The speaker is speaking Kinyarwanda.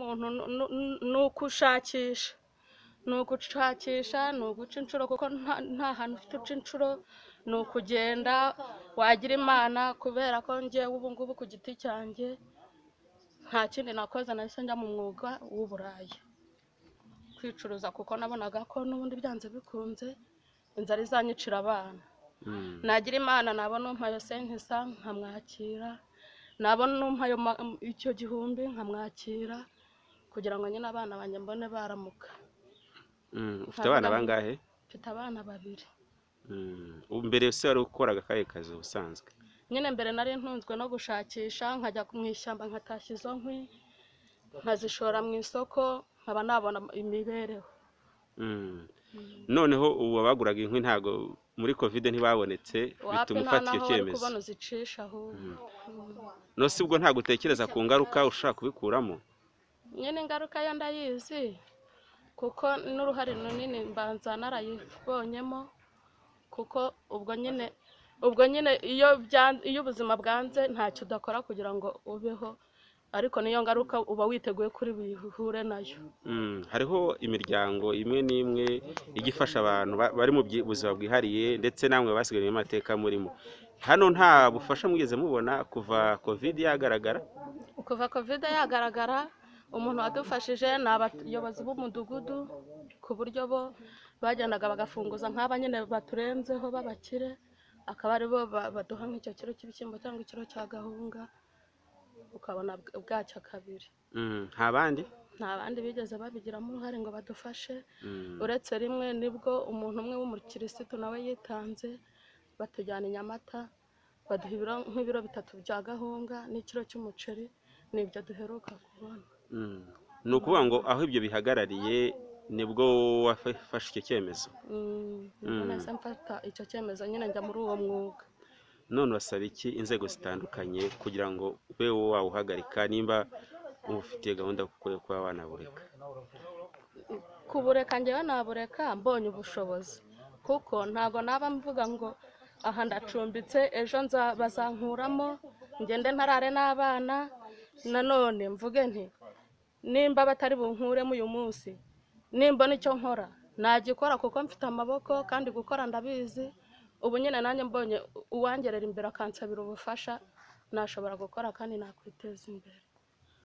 Umuntu ni ukushakisha, ni ugushakisha, ni uguca inshuro, kuko nta hantu ufite uca inshuro, ni ukugenda wagira Imana. Kubera ko njyewe ubu ngubu ku giti cyanjye nta kindi nakoze, nahise njya mu mwuga w'uburaya, kwicuruza, kuko nabonaga ko n'ubundi byanze bikunze inzara izanyicira abana. Nagira Imana nabona umpaye senkisa nkamwakira, nabona umpaye icyo gihumbi nkamwakira, kugira ngo nyine abana banjye mbone baramuka. Ufite abana bangahe? Mfite abana 2. Mbere se wari ukoraga akahe kazi ubusanzwe? Nyine mbere nari ntunzwe no gushakisha, nkajya mu ishyamba nkatashya izo nkwi, nkazishora mu isoko, nkaba nabona imibereho. Noneho ubu abaguraga inkwi ntago muri Covid ntibabonetse, bituma ufata icyo cyemezo. Kubona uzicisha ahubwo. No si ubwo ntago utekereza ku ngaruka ushaka kubikuramo? Nyine ingaruka yo ndayizi, kuko n'uruhare runini mbanza narayibonyemo, kuko ubwo nyine iyo ubuzima bwanze ntacyo udakora kugira ngo ubeho, ariko niyo ngaruka uba witeguye kuri bihure nayo. Hariho imiryango imwe n'imwe igifasha abantu bari mu buzima bwihariye, ndetse namwe basigaye mu mateka murimo. Hano nta bufasha mwigeze mubona kuva Covid yagaragara? Kuva Covid yagaragara, umuntu wadufashije ni abayobozi b'umudugudu, ku buryo bo bagendaga bagafunguza nk'aba nyine baturenzeho b'abakire, akaba aribo baduha nk'icyo kiro cy'ibishyimbo cyangwa ikiro cya gahunga, ukabona bwacya kabiri. Nta bandi? Nta bandi bigeze babigiramo uruhare ngo badufashe, uretse rimwe nibwo umuntu umwe w'umukirisitu nawe yitanze, batujyana i Nyamata, baduha nk'ibiro 3 bya gahunga n'ikiro cy'umuceri, nibyo duheruka kubona. Ni ukuvuga ngo aho ibyo bihagarariye nibwo wafashe icyo cyemezo? Nibwo nahise mfata icyo cyemezo, nyine njya muri uwo mwuga. None urasaba iki inzego zitandukanye kugira ngo ube wawuhagarika, nimba ufitiye gahunda yo kuba wanabureka? Kubureka njyewe nabureka mbonye ubushobozi, kuko ntago naba mvuga ngo aha ndacumbitse ejo bazankuramo ngende ntarare n'abana. Nanone mvuge nti nimba batari bunkuremo uyu munsi, nimba nicyo nkora nagikora, kuko mfite amaboko kandi gukora ndabizi. Ubu nyine nanjye mbonye uwangerera imbere akansabira ubufasha, nashobora gukora kandi nakwiteza imbere.